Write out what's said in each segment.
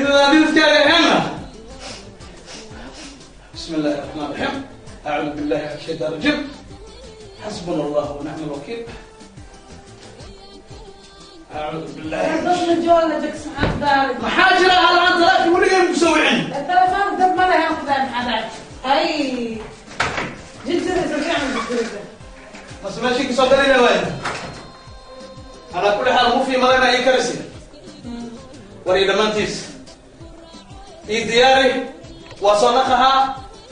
Dhididaan dhididkaaga ahaanna. Bismi illaahi raxmaan raxiim. Acuudu billahi min ashaytaan rajiim. Xasbuna allah wa nicma alwakiil. Acuudu billahi. Dadna jooga jagsi maxaa daari? Maxaa jira halaan talaaki weligeen ku soo wicin? Telefoon dad ma lahan ku daari, maxaa dhacay? Hay jijiraysa fiican jijiraysa. Mase meeshii kasoo galayna waay. Calaa kulli xaal mufii malena ii karisi war iyo dhammaantiis ii diyaari, waa soo naqahaa.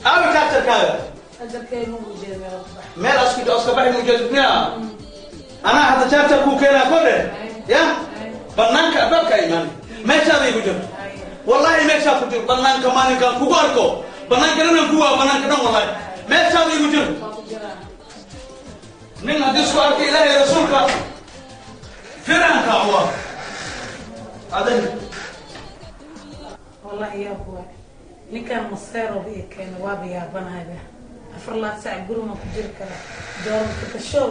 Aawi kaartarkaaga? Ajarkay ma ujeeda meel ku bax. Meel asku aska baxi mujeedid miya? Anaa hadda jaartar kuu keenaa kodhe ya banaanka albaabka imaan, meeshaada igu jir. Wallahi meeshaa ku jir banaanka, maalinkaan kugu arko banaanka dhanan ku waa banaanka dhan. Wallahi meeshaada igu jir. Waa ku jiraa. Nin haddii isku arka Ilaahay rasuulka firanka waa adag. Wallahi yaa kuwa ninkan maseeroba iyo keena waaba yaabanahayba. 24 saac gurima ku jiri kara joorka kashow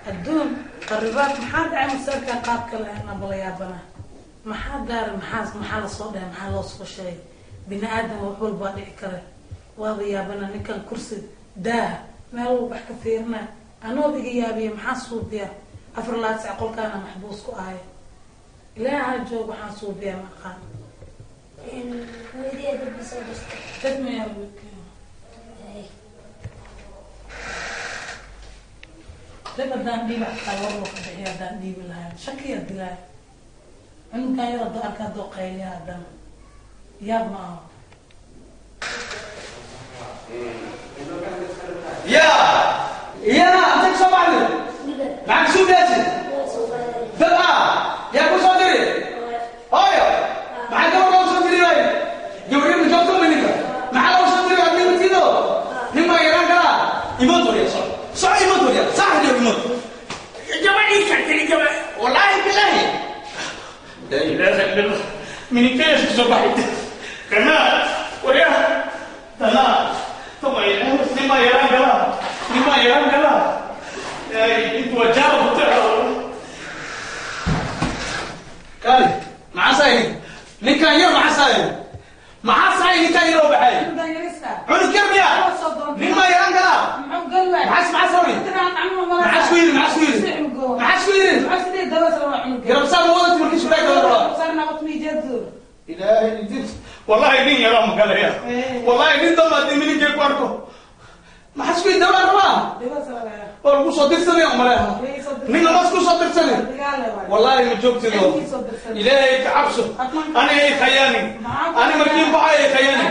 adduun qaribaad. Maxaa dhacay? Maseerkan qaabka lehna bala yaabanaha. Maxaa daara? Maxaa lasoo dhahay? Maxaa loo soo sheegay? Bini aadam wax walbaa dhici kara. Waaba yaabana ninkan kursi daaha meel walba wax ka fiirina anooba iga yaabiya. Maxaa suubiya? 24 saac qolkaana maxbuus ku ahay. Ilaaha joog, waxaan suubiyaa ma aqaan. Hooyadii dad soo dirtay. Dad mayaa? Ay. Dad haddaan dhiibi xataa war loo ka bixiya. Haddaan dhiibi lahayn shakiya dilaay. Cunugan yar haddoo arka haddoo qayliya haddana yaab ma aho. Ya ya, inta kasoo baxday? Guriga. Maxaa kasoo gaasi? Waa soo qaaday. Dad ah yaa ku soo diri? Hooyo, maxaa gabar loo soo diri waay? Gabar joogto ma ninka maxaa loo soo diri? Adni matido nin baa yaraan karaa. Imood wariya, soco soco, imood wariya, saaxib imood. Gabadhii kartiri gaba, wallahi billahi la ilaha illa Allah. Minikees kasoo baxay kanaa wariya tanaa tama. Nin baa yaraan karaa, nin baa yaraan karaa. Intu waa jaaba ku kaali. Maxaa saay ninkan yar? Maxaa saay? Maxaa saay ninkan yar oo baxay? Cunugan yarista. Cunug yar miya? Nin maa yaraan karaa? Muxuu gali waay? Maxaa sawi? Maxaa isku yiri? Maxaa isku yiri? Maxaa isku yiri? Garabsaar ma wadati markii shuraay kala rabaa? Ilaahay idin, wallahi nin yaraa ma galaya. Wallahi nin damba haddii mininkay ku arko. Maxaa isku yiri? Dawaa rabaa oo lagu soo dirsanaya umaleha. Nin lama isku soo dirsanin. Wallahi ma joogtido. Ilaahay ka cabso, ani ay khayaani, ani markiin baxay ay khayaani.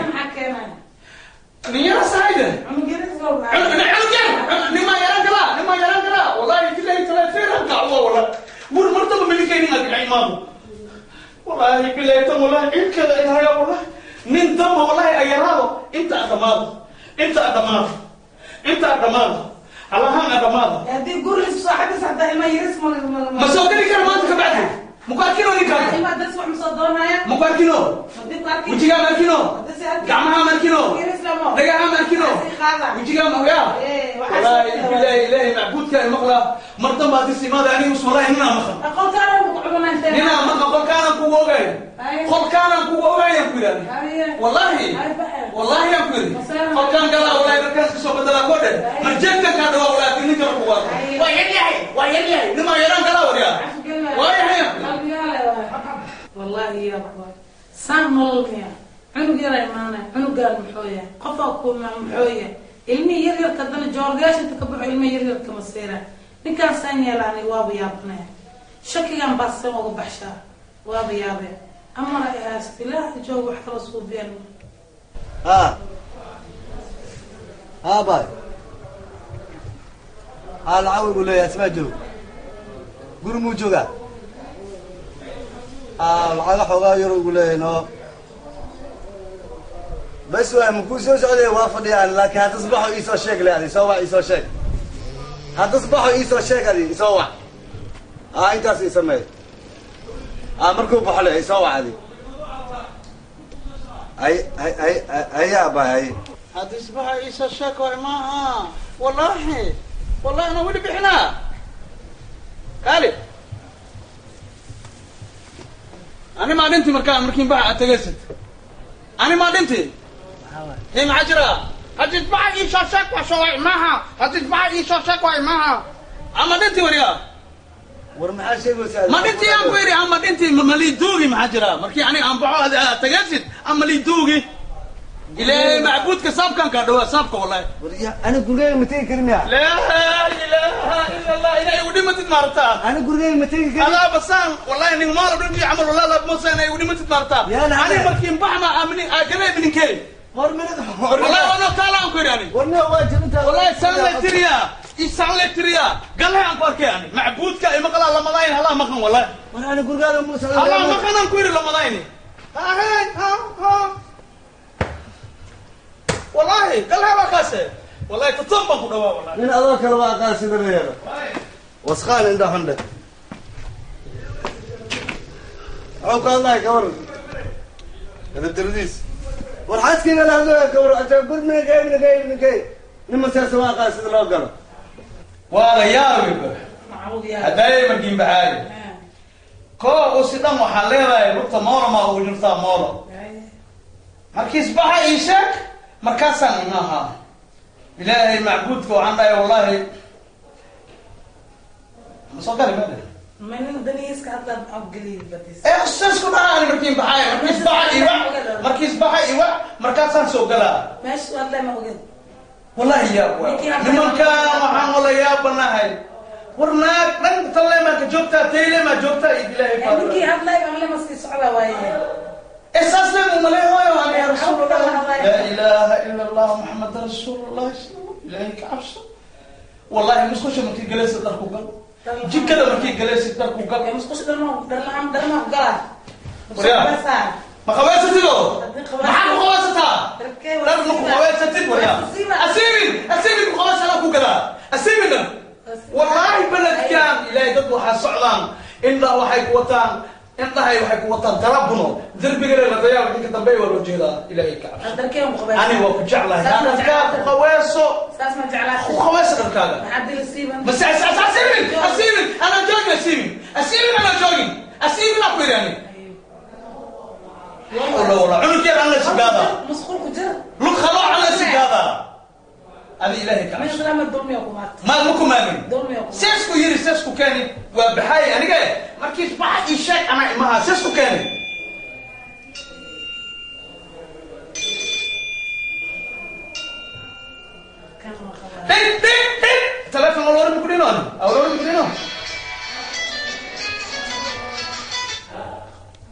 Nin yara sahayde, cunug yar. Nin maa yaran karaa? Nin maa yaran karaa? Wallahi billahi tala feeranka uwa. Wallahi wur martaba milikay nin adka imaado. Wallahi billahi tan, wallahi cilkada ilahaya. Wallahi nin damba, wallahi ayaraado inta adhamaado, inta adhamaado, inta adhamaado, halahaan adhamaado. Haddii gurigiis saaxiibkiis hataa ilma yaris ma soo geli kara maanta ka bacdi. Maku arkino ninkaaga. Ilma das wax ma soo doonaya. Maku arkino. Haddii ku arki. Wejigaa ma arkino. Haddii si arki. Gacmaha ma arkino. Yaris lamo. Dhagaha ma arkino. Sii qaada. Wejigaa ma ya. Ee, waxaa wallahi soo billahi ilaahi macbuudka ay maqlaa. Mar damba haddii simaada aniga us, wallahi ninaa maqan. Aqoontaana ku cubanaan. Ninaa maqan, qolkaanaan kugu ogaay. Qolkaanaan kugu ogaayaan ku yidhahda. Wallahi. Hay baxay. Wallahi aan ku yidhi qolkaan galaa, wallahi dharkaas kasoo bedelaa koo dhen marjeedkan kaa dhawaa. Wallahi haddii nin kale kugu arko, waa yar yahay, waa yar yahay. Nimaa yaraan galaa waryaa, waa yahay. Wallahi yaa waay saan nolol miya? Cunug yara imaanaya, cunugaan muxuu yahay? Qofaa ku muxuu yahay? Ilmihii yar yarka haddana joorgayaasha inta ka baxo ilmihi yar yarka masiira. Ninkaan saan yeela aniga waaba yaabanaya. Shakigan baa seen uga baxshaa? Waaba yaabaya. Amara ay haysto ilaah joog, wax kala suubiyaan. Ha ha bay, ha lacag igu leeyahay. Ismaa joog guri muu joogaa? Ha, lacaga xoogaa yar igu leeyahay. No bas waay, makuu soo socday, waa fadhiyaan, laakiin haddis baxo iisoo sheeg le. Adi soo wac, iisoo sheeg haddis baxo, iisoo sheeg. Adi isoo wac. Ha, intaas ii sameey. Ha, markuu baxo le isoo wac adi. Hay hay hay haya bay, hay. Haddisbaxa iisa sheek waay maaha. Wallahi wallahi anaa weli bixinaa kaali. Ani maa dhinti markaa markiin baxa aad tagaysid. Ani ma dhinti hee maxaa jira hadisbaxa ii soo sheeg waa soo maaha hadisbaxa ii soo sheeg waa maaha ama dhinti wariya war maxaa sheegaysaa ma dhinti aan ku yidhi ama dhinti maliiduugi maxaa jira markii aniga aan baxo tagasid ama liiduugi ilaahay macbuudka saabkan kaa dhawaa saabka wallahi war ya ani gurigeyga ma tegi karin miya laa ilaaha ila allah ilaahay u dhimatid maartaa ani gurigeyga ma tegi karin adaa basaan wallahi nin maal dhinti camal wallahi la mosaan ay u dhimatid maartaa ani markii baxma amni agalay mininkey war minad wallahi wana taala aan ku yidhi ani warna waa jirinta wallahi saan la tiriya isaan la tiriya galay aan ku arkay ani macbuudka ay maqlaa lamadayn halaa maqan wallahi war ani gurigaada ma socdo halaa maqan aan ku yidhi lamadayn ha ha ha wallahi galay baa kaase wallahi tatam baan ku dhawaa wallahi nin adoo kale waa aqaan sida la yeelo wasqaan indha xundhe waxuu ka hadlahay ka waran kadabdaradiis war xaaskeyga la hadlaya ka waran ajaab gur mininkey mininkey mininkey nin maseersa waa aqaan sida loo galo waa la yaabi haddaayay markiin baxaayo koo usi dhan waxaa leedahay lugta moolo maa ugu jirtaa moolo markiis baxa ii sheeg markaasaan imaha ilaahay macbuudka waxaan dhahay wallahi ma soo gali made saas ku dhaha ani markiin baxaayo markiis baxa iwac markiis baxa iwac markaasaan soo galaa wallahi yaab nimankaan waxaan wala yaabanahay war naag dhan talleemaa ka joogtaa taylemaa joogtaa ilaahay إحساس لهم مليه يا رسول الله لا إله إلا الله محمد رسول الله إلهي كعبسه والله مش خش من كي جلس دركو قال جيب كده من كي جلس دركو قال مش خش درما درما درما قال ما خويستي له ما حد خويستها درما خويستي ولا أسيبين أسيبين خويس أنا كوكلا أسيبين والله بلد كان إلهي ضد وحصعلان إلا وحي قوتان intahay waxay ku wataan talabuno darbiga la dayaa ninka dambe waa loo jeedaa ilaahay ka cabso ani waa ku jeclahay dharkaa ku qaweyso saas ma jeclaa ku qaweyso dharkaaga bas asiibin asiibin ana joogin asiibin asiibin ana joogin asiibin aku yidhi wala wala cunugkeed aan la sigaada masquul ku jira lug khaloo aan la sigaada adi ilaahay ka cabso ma ma kumaamin seesku yiri seesku keeni waa baxay aniga markiis baxa ii sheeg anaa imaha seesku keeni ding ding ding telefoon awloorin ku dhino awloorin ku dhino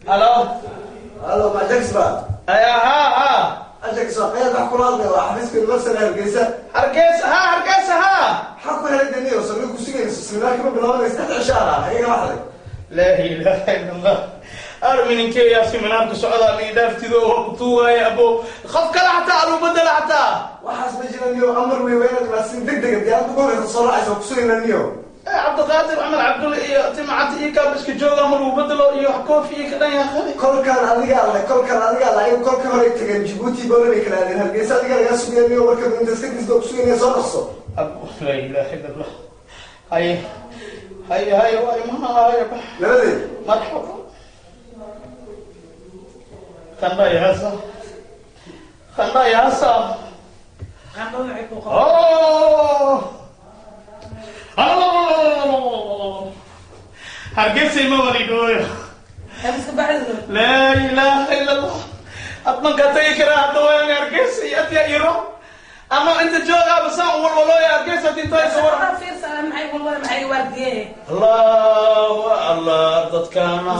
halo halo ma jagsba aya ha ha ajagsba qeyd wax kula hadlay waa xafiiska university Hargeysa Hargeysa ha Hargeysa ha maxaa ku helay daniyo soo ku sugayso siminaarka ma bilaabanaysa saddex cisho ah ayaga waxday laa ilaaha illa allah armininkee yaa siminaarka socdaa mi dhaaftido waa ku tuugaya abo qof kale xataa aluu bedela xataa waxaas ma jira niyo amar wey waa inaad imaasin deg deg diyaarad ugu horeysa soo raacaysa waa ku sugayna niyo cabdiqaadir camal cabdulle iyo timcad iyo kaab iska jooga mar uu bedelo iyo koofi iyo ka dhan yahay kolkaan adiga alle kolkaan adiga alle ayagu kolka hore tageen Djibouti baa kala aadeen Hargeysa adiga laga sugaya niyo marka inta iska disdo ku sugayna soo dhaqso laa ilaaha illa allah hay hay hay waa imaha hay labadii marxaba qandha yaasa qandha yaasa qandha waxay ku qabo Hargeysa ma waligoyo laa ilaaha illa allah admanka tagi karaa hadda waan Hargeysa iyo atiya iro ama inta joogaa basaan walwalooya Hargeysa intay soo war allahu allah dadkaana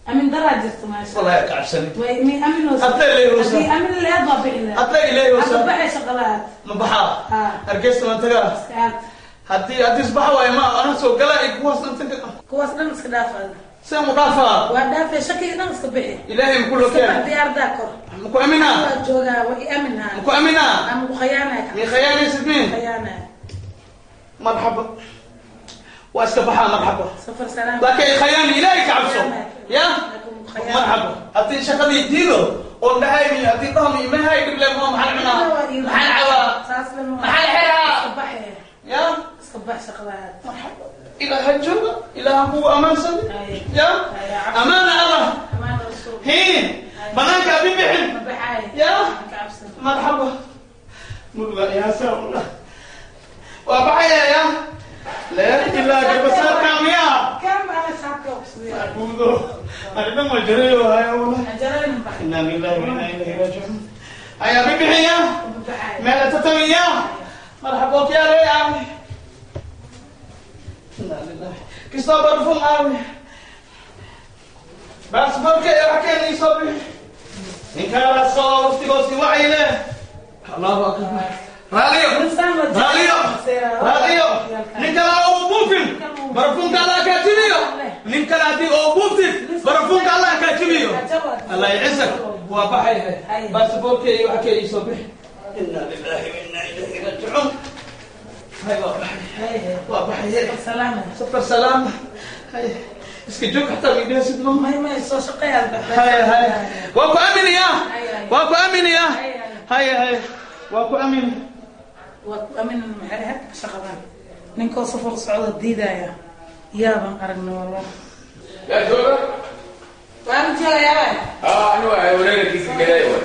أمين درجة ما شاء والله يا كعبسني وإني أمين أطلع أمين اللي أضع بإله أطلع إليه وصل بحي شغلات مبحا هرجيس ما تجا هدي هدي صباح ويا أنا سو قلا كواس أنت كواس نمس كدافع سام مدافع ودافع شكل نمس كبحي إلهي مكلو كان ديار ذاكر مكو أمينة جوجا وإأمنها مكو أمينة أم خيانة من خيانة سدمين خيانة مرحبا واسكبحها مرحبا سفر سلام لكن خياني إلهي كعبسو يا مرحبا هدي شقدي ديلو وندهاي هدي طهمي ما هاي قبل ما محل عنا محل عوا محل حرا يا صباح شغلات مرحبا إلى هالجرة إلى هو أمان سد يا أمان الله أمان رسول هين Banaanka abi bixin. Ya marxaba muruga yaa saawla waa baxaya ya laa ilaaha garbasaarka miya guudo arridan waa jarayo haya wallah inna lillahi wa inna ilayhi raaji'uun. Ayaa bi bixiya meel tatamiya marxaba okyaale aawi inna lillahi kistoo barfum aawi baasaboorka iyo wax keen iisoo bixi ninkaala soo waqtigoosi wacyi leh. Allahu akbar. Raaliyo raaliyo raaliyo nin kale oo buufin barafuunka Allah kaa jibiyo. Nin kale haddii oo buuftid barafuunka Allah kaa jibiyo. Allah ycisak. Waa baxay baasaboorka iyo wax keen iisoo bixi. Inna lillahi wa inna ilayhi raajicuun. Hay waa baxay waa baxay. Safar salaama. Hay iska joog xataa midhaasid ma hay hay waa ku aaminayaa waa ku aaminayaa hay hay waa ku aamin waa ku aamin. Maxay ahayd shaqadan ninkoo safar socda diidaya yaaban aragna wallah. Yaa jooga? Waan joogayaa. Ah, anigu ay wareerkiisa galay way.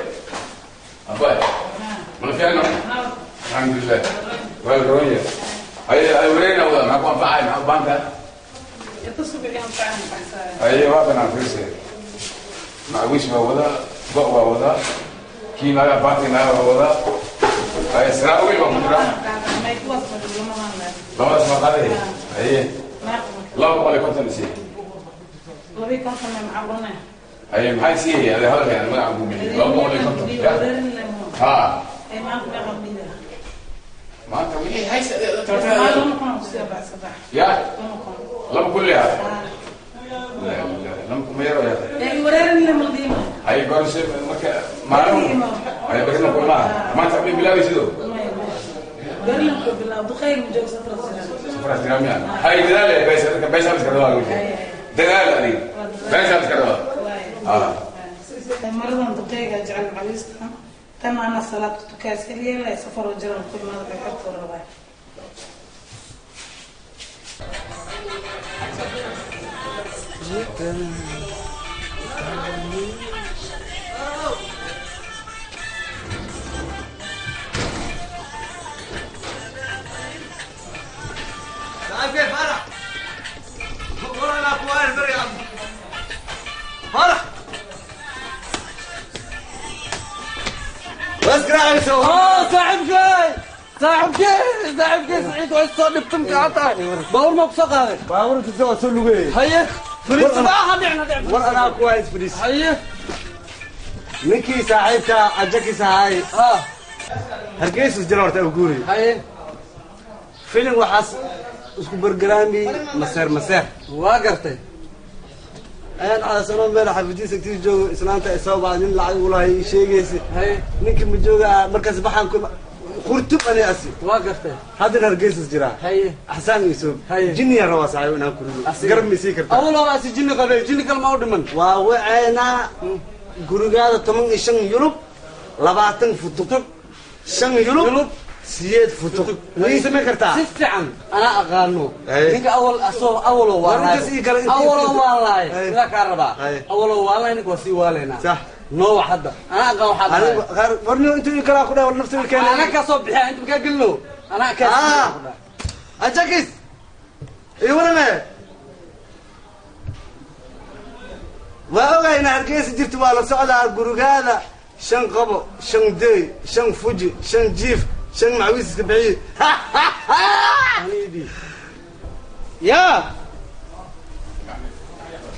Abay. Ma fiicna? Alxamdulillah. Waa ronya. Ay ay wareerna wada ma ku anfacay ma banka. Inta subaxii anfacay baxsaa. Ay waa banaan fiirse. Macawiish baa wada, go' baa wada, kii naga baati naga baa wada. Ay saraawil baa ku jira. Labadaas ma qaaday. Ay 250 isii. Ay maxay siiyay? Ade hadalkan magaca ku bixiyay 250. Ha. Maanta wixii haysa ya laba kulliha lama kuma yaro ya ay gorse marka maalin ay barina kulmaa maanta ma bilaabi sido safar tiramiya. Hay dadaal baysa baysa iska rabaa dadaal ani baysa iska rabaa. Ah maradan duqeyga jecel macalista tan ana salaad tukaaseliya la safar oo jiran ku imaada xogta rabaa. صاحبي فرح ورانا اخوان مريم فرح اه صاحبكي صاحبكي صاحبكي سعيد وسو dhibtum gacanta baawur ma ku soo qaaday baawur inta soo soo lugay haye fariis baa dhicna dhicna war anaa ku hays fariis haye ninkii saaxiibka ajakiisa ahay ah Hargeysa jira horta u guuri haye filin waxaas isku bargaraami maseer maseer waa gartay ayaan caasano meel xafidiisa agtiisa joogo islaanta ay soo bacday nin lacag ulahay ii sheegaysa haye ninka ma jooga markaas baxaan ku khurtub ani asi waa gartay haddana Hargeysas jiraa haye axsaan iisoo Haye. jinniya rabaa saaxiib inaan ku rido garab ma sii kartaa awaloo asi jinni qabay jinni kale ma u dhiman waa waceynaa gurigaada 15 yurub 20 futuq 5 yurub Yurub. 8 futuq ma ii samayn kartaa si fiican anaa aqaano Haye. ninka awal asoo awaloo War intaas ii kale, intii- awaloo waa lahay Haye. sidaa kaa rabaa Haye. awaloo waa lahay ninka waa sii waalaynaa Sax. noo wax hadda anaa aqaan waxaa tahay anigu qaar warniyo intuu ii kalaa ku dhahay war nafta ii keenay anaa kaa soo bixiya inta makaa gelino anaa kaa Ah. ajakis ii warame waa ogahay inaa Hargeysa jirto waa la socdaa gurigaada 5 qabo 5 dey 5 fuji 5 jiif 5 macawiis iska bixiye. Ya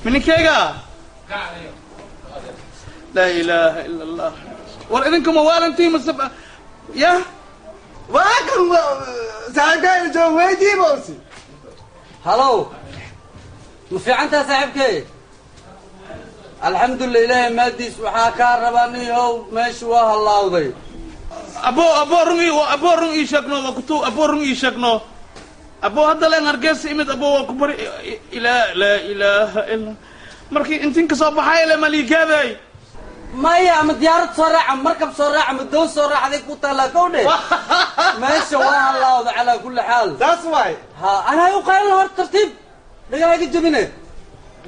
mininkeyga laa ilaaha ila allah. War idinkuma waalantii mase ya waa kan saaxiibkayga joog weydii boosi. Halow ma fiicantaa saaxiibkey? Alxamdulillah ilaahay maadiis waxaa kaa rabaa niyow meeshu waa hallaawday. Abo abo run ii abo run ii sheegno waa kutu abo run ii sheegno abo hadda leen Hargeysa imid abo waa ku bari ilaa laa ilaaha illa markii intin ka soo baxay le maliigaaday. Maya ama diyaarad soo raaca markab soo raaca ama doon soo raacday ku taallaa kowdhe meesha waa hallaawda calaa kulli xaal. Saas waay. Ha anaa u qaylin hor tartiib dhagahayga jabine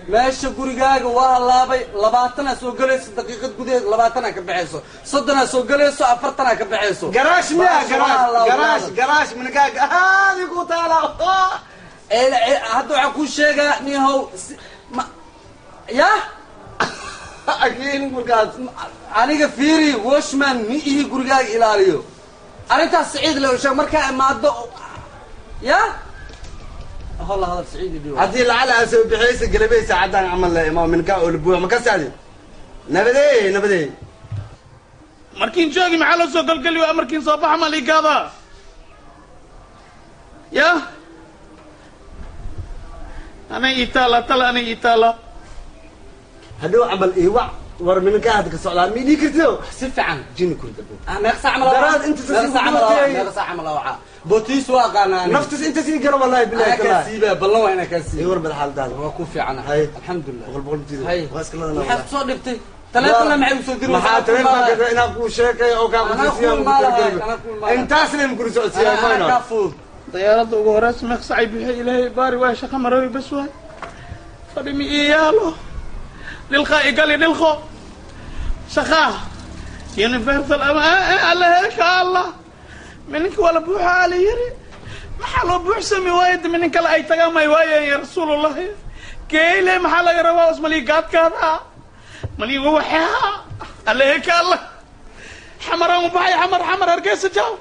Meesha gurigaaga waa halaabay. 20 soo galayso daqiiqad gudaheed, 20 ka baxayso, 30 soo galayso, 40 ka baxayso. Garaash miya? Garaash, garaash, garaash minikaaga aadi ku taala. Hadda waxaan kuu sheegaa nihow ya akiin markaas. Aniga fiiri, washman ma ihi gurigaaga ilaaliyo. Arrintaas Saciid le sheeg markaa imaado ya holla hadal Saciid dhibo. Haddii lacala aa soo bixiyeysa galabeysa saacaddan camal la imaa minkaa oo la buuxa ma ka sacdi. Nabadey, nabadey. Markiin joogi maxaa loo soo galgeli waa markiin soo baxa maligaada ya anay itaala tala anay itaala. Hadhow camal ii wac. War minkaa hadda ka socdaa ma idhii kartido. Si fiican. Jini kurda. Meeqa saac camal? Daraad inta meeqa saac camal? Meeqa saac camal waca bootiis waa aqaanaa. Naftis inta sii galo, wallahi billahi. Anaa kaa siiba ballan, waa inaa kaa ii siiba. War bal xaaladaada. Waa ku fiicana. Hay. Alxamdulilah. Boqol boqol mtido. Hay. Waa iska ladana. Maxaad soo dhibtay? Taleefonna maxay usoo diri? Maxaa taleefanka inaan kuu sheekay oo kaa Anaa qusuusiyaa? ku imaalahay, anaa ku imaalahay. Intaas leen kula socodsiiyaa anaa mayno. kaa fudud. Diyaaradda ugu horeysa meeq sacay bixi? Ilaahay baari waay, shaqa marawi bas waay, fadhi mi ii yaalo, dhilqa igali dhilqo shaqaa Universal ama alla heeka allah. Mininka waa la buuxa ala yiri, maxaa loo buuxsami waaye? De minin kale ay tagaan may waayeen ya rasuulullahi keyle. Maxaa laga rabaa? Osmalii gaadkaada maliiga waxaa alla heeka allah. Xamaraan u baxay, Xamar, Xamar, Hargeysa jaw.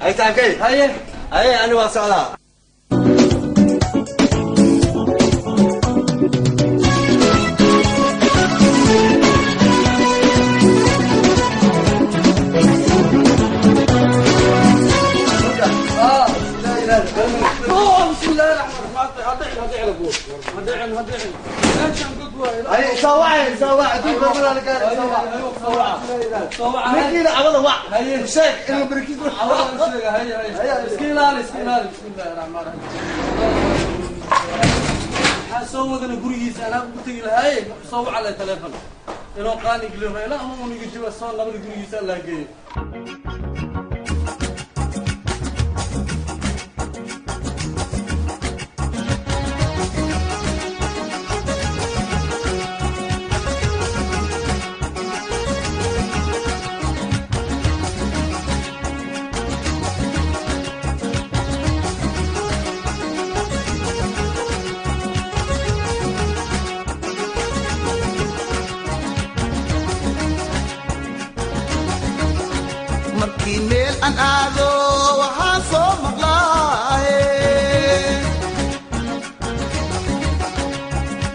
Ay saaxiibkay. Haye. Haye, ani waa socdaa. بسم الله الرحمن الرحيم. هدعي ابوك، هدعي، هدعي. meeshaan god waay. Haye, isoo wacay, isoo wacay adduunka hormar la gaari, isoo wac. Soo waca. Ninkiina cabada wac. Haye. Sheeg inuu barikiis. Cawada sheega. Haye, haye, iska ilaali, iska ilaali. بسم الله الرحمن الرحيم. Maxaa soo wadana gurigiisa? Anaa ugu tegi lahaaye. Soo waca le teleefon inuu qaani geliyo ilaa ama uniga jiba soo nabada gurigiisa Allah geeyo. Markii meel aan aado waxaan soo maqlaaye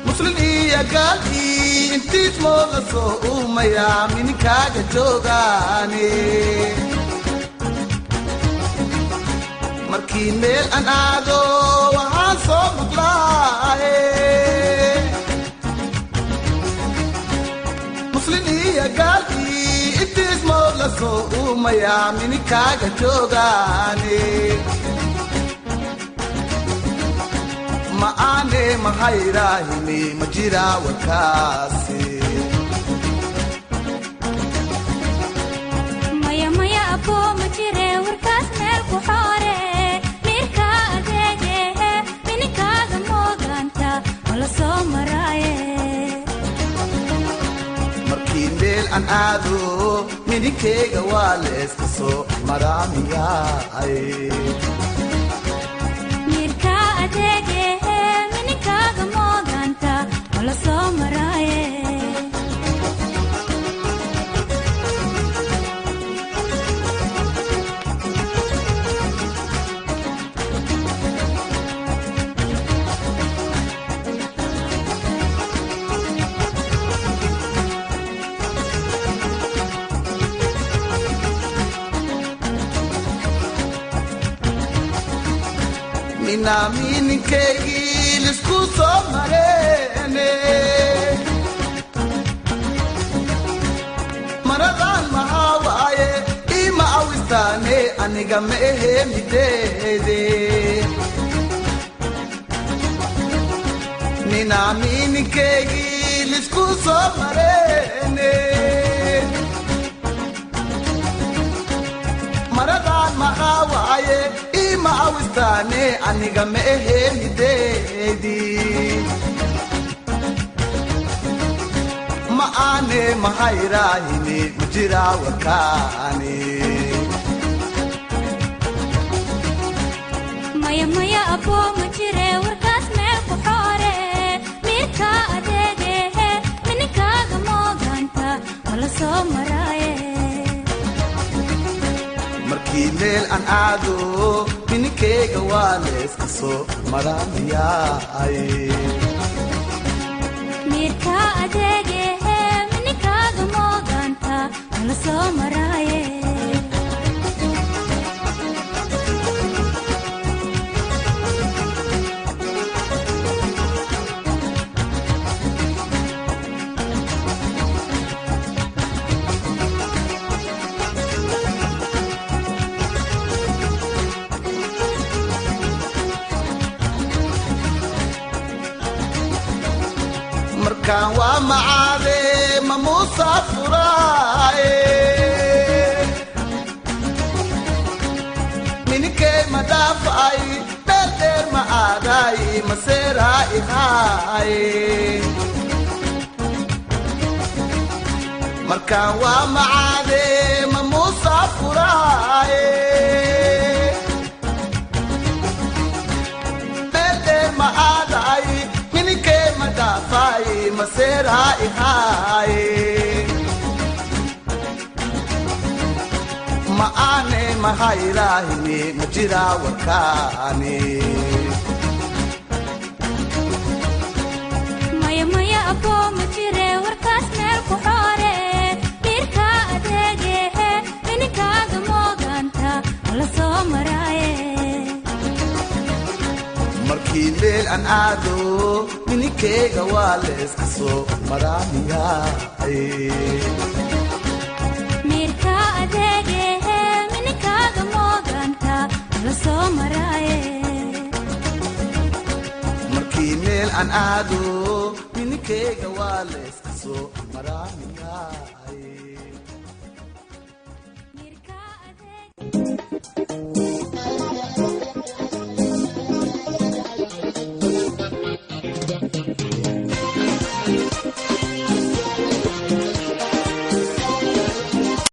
muslin iyo gaalkii intiis moola soo uumayaa mininkaaga joogaane. Markii meel aan aado waxaan soo maqlaaye muslin iyo gaalkii intiis mood la soo uumayaa mininkaaga joogaane. Ma aane mahayraahime, ma jiraa warkaasi? Maya, maya aboo, ma jire warkaas. Meel ku xoore mirka adeegehe mininkaaga mooganta ma la soo maraaye. Markii meel aan aado mininkeyga waa leeska soo maraamiyaay. Mirka adeegehe mininkaaga mooganta ma la soo maraaye. Mina mininkeygii lisku soo mareene maradan maxaa waaye? Ima awistaane aniga ma ahe mideede. Mina mininkeygii lisku soo mareene maradan maxaa waaye? Ima awistaane aniga ma ahe mideedi. Aane mahayrahine majira warkaane. Maya maya aboo, ma jire warkaas, meel ku xoore. Miirka adeegehe, mininkaaga mooganta wala soo maraaye. Markii meel aan aado, mininkayga waa layska soo maraamiyaay. Miirka adeegehe, mininkaaga mooganta wala soo maraaye. Markaan waa macaade ma musaafuraaye, mininkay ma dhaafay, dheerdheer ma aadaay, maseeraa ihaaye. Markaan waa macaade ma musaafuraaye, dheerdheer ma aadaay, mininkay ma dhaafay, maseeraa ihaaye. Ma aane mahayrahine ma jira warkaane. Maya maya aboo, ma jire warkaas, meel ku xoore. Miirka adeegehe, mininkaaga mooganta wala soo maraaye. Markii meel aan aado, mininkayga waa layska soo maraamiyaay. Miirka adeegehe, mininkaaga mooganta wala soo maraaye. Markii meel aan aado, mininkayga waa layska soo maraamiyaay. Miirka adeeg